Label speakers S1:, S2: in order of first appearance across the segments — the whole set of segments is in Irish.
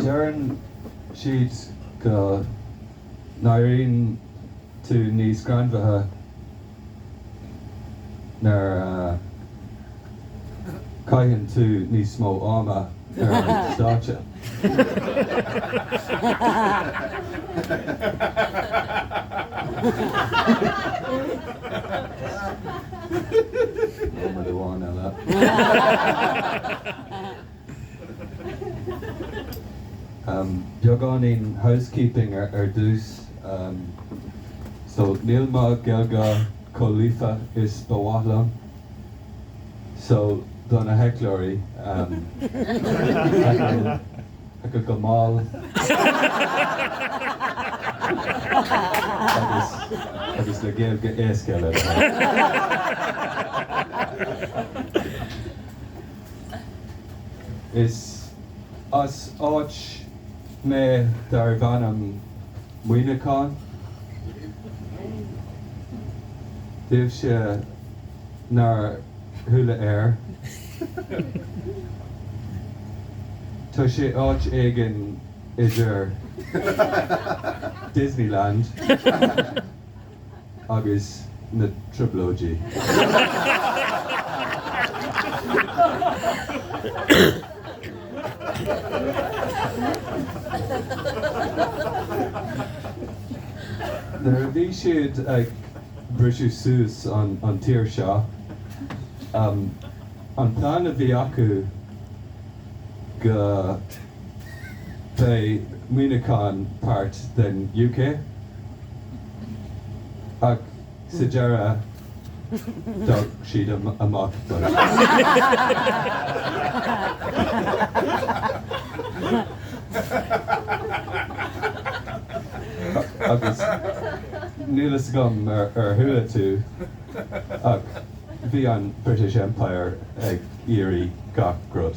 S1: Deireann siad go n-éiríonn tú níos greannmhaithe nuair a chaitheann tú níos mó ama ar an stáitse. Nóiméad amháin eile. Beagáinín housekeeping ar dtús. So níl mo Ghaeilge chomh líofa is ba mhaith liom. So do na heicleoirí, heckle go mall agus agus le Gaeilge éasca le do thoil. Is as áit mé darbh ainm Muineachán. Daoibhse nár chuala air, tá sé áit éigin idir Disneyland agus na Trioblóidí. Nuair a bhí siad ag briseadh suas an tír seo, an plean a bhí acu go mbeidh Muineachán páirt den UK. Ach sa deireadh d'fhág siad amach muid. Agus níl fhios agam ar chuala tú ach bhí an British Empire ag iarraidh gach rud.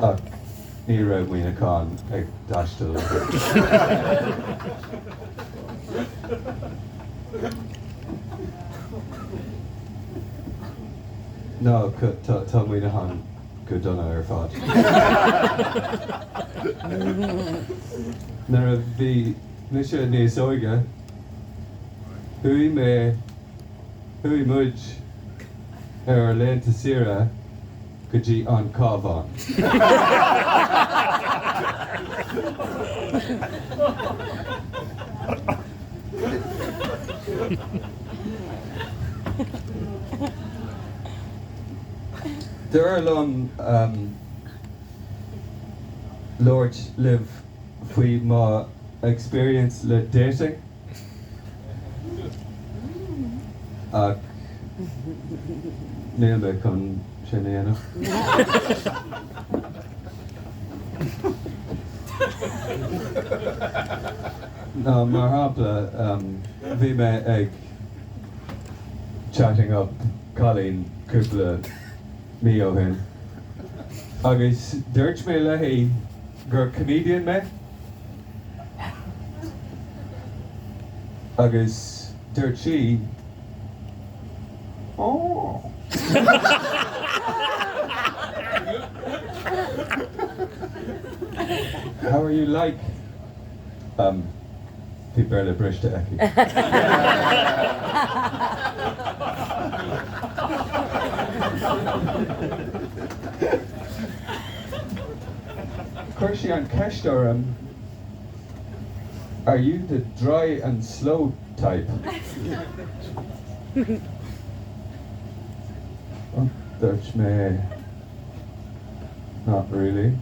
S1: Ach ní raibh Muineachán ag taisteal. Ná tá Muineachán go dona ar fad. Nuair a bhí mise níos óige, chuaigh mé, chuaigh muid ar ár laethanta saoire go dtí an Cabhán. Dúradh liom labhairt libh faoi mo experience le dating ach níl mé chun sin a dhéanamh. Ná mar shampla bhí mé ag chatting up cailín cúpla mí ó shin agus dúirt mé léi gur comedian mé agus dúirt sí Oh. How are you like? Um, bhí Béarla briste aici. Chuir sí an cheist orm, Are you the dry and slow type? Dúirt mé, Not really.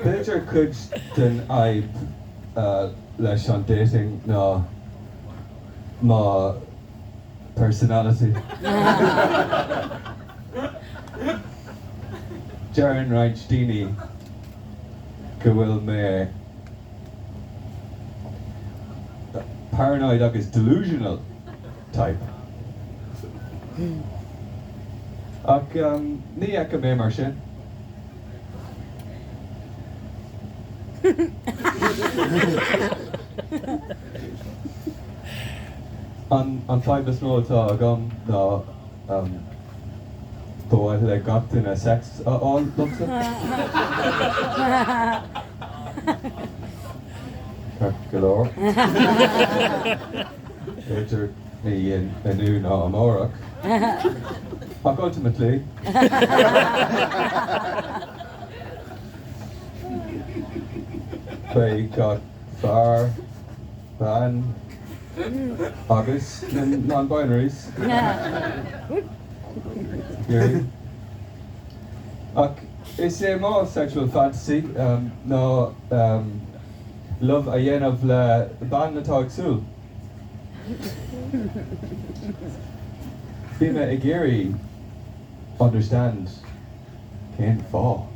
S1: B'fhéidir cuid den fhadhb leis an dating ná. Mo personality. Deireann roinnt daoine go bhfuil mé paranoid agus delusional type. Ach ní fheicim mé mar sin. An fadhb is mó atá agam ná ba mhaith le gach duine sex a fháil liomsa. Ceart go leor. B'fhéidir ní inniu ná amárach. Ach ultimately. Beidh gach fear, bean agus na non-binaries ag iarraidh. Ach is é mo sexual fantasy ná love a dhéanamh le bean atá ag súil. Bhí mé ag iarraidh understand cén fáth.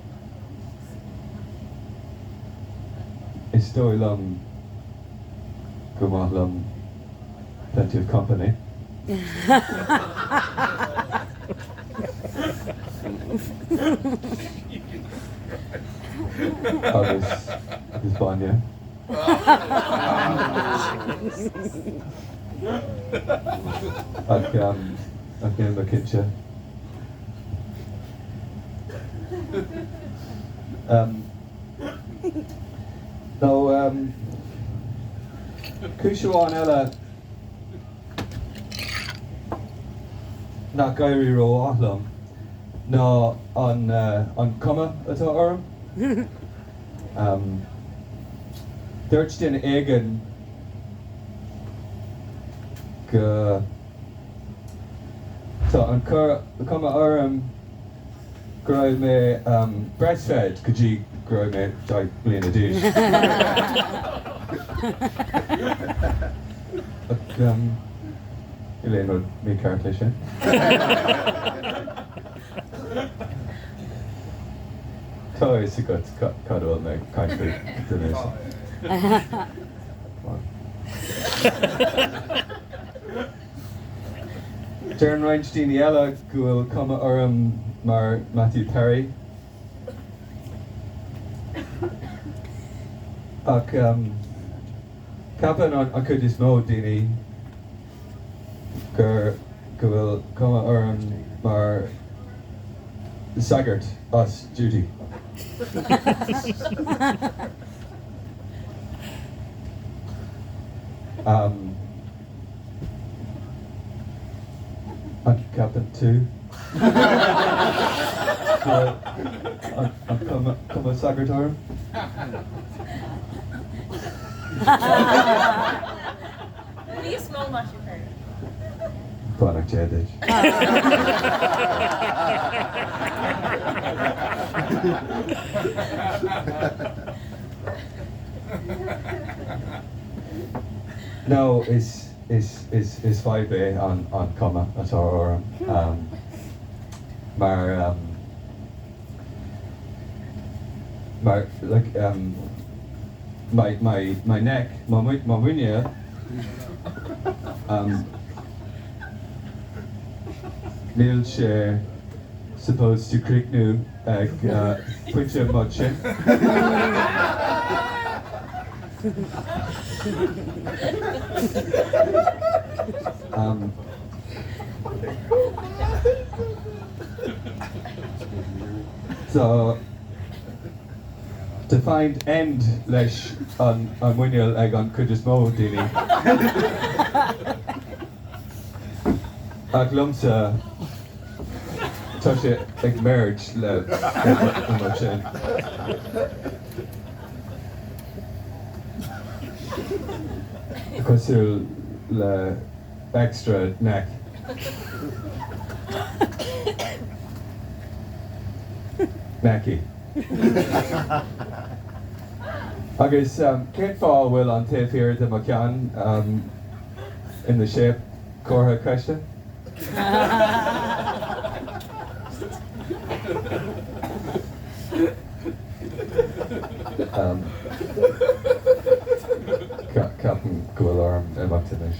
S1: Is dóigh liom gur maith liom plenty of company. Agus agus bainne. Ach ach níl mé cinnte. Nó cúis amháin eile nach éirí rómhaith liom ná an cuma atá orm. Dúirt duine éigin go Tá an cuma orm go raibh mé breastfed go dtí go raibh mé 10 mbliana d'aois. Ach níl aon rud mícheart leis sin. Tá a fhios agat cad a bhfuil mé ag caint faoi, duine. Come on. Deireann roinnt daoine eile go bhfuil cuma orm mar Matthew Perry. Ach ceapann an chuid is mó daoine gur go bhfuil cuma orm mar sagart as duty. An gceapann tú go bhfuil an cuma sagairt orm?
S2: Níos mó Matthew Perry.
S1: Beannacht Dé duit. No, is, is, is, is fadhb é an, an cuma atá orm. Mar, mar, like, my, my, my neck, mo, mo mhuinéal, níl sé supposed to críochnú ag pointe mo chin. Tá defined end leis an muineál ag an chuid is mó daoine. Ach liomsa, tá sé ag merge le mo chin. Cosúil le extra neck. Necky. Agus cén fáth a bhfuil an taobh thiar de mo cheann? Ina séadchomhartha croise. Ceapaim go bhfuil orm imeacht anois.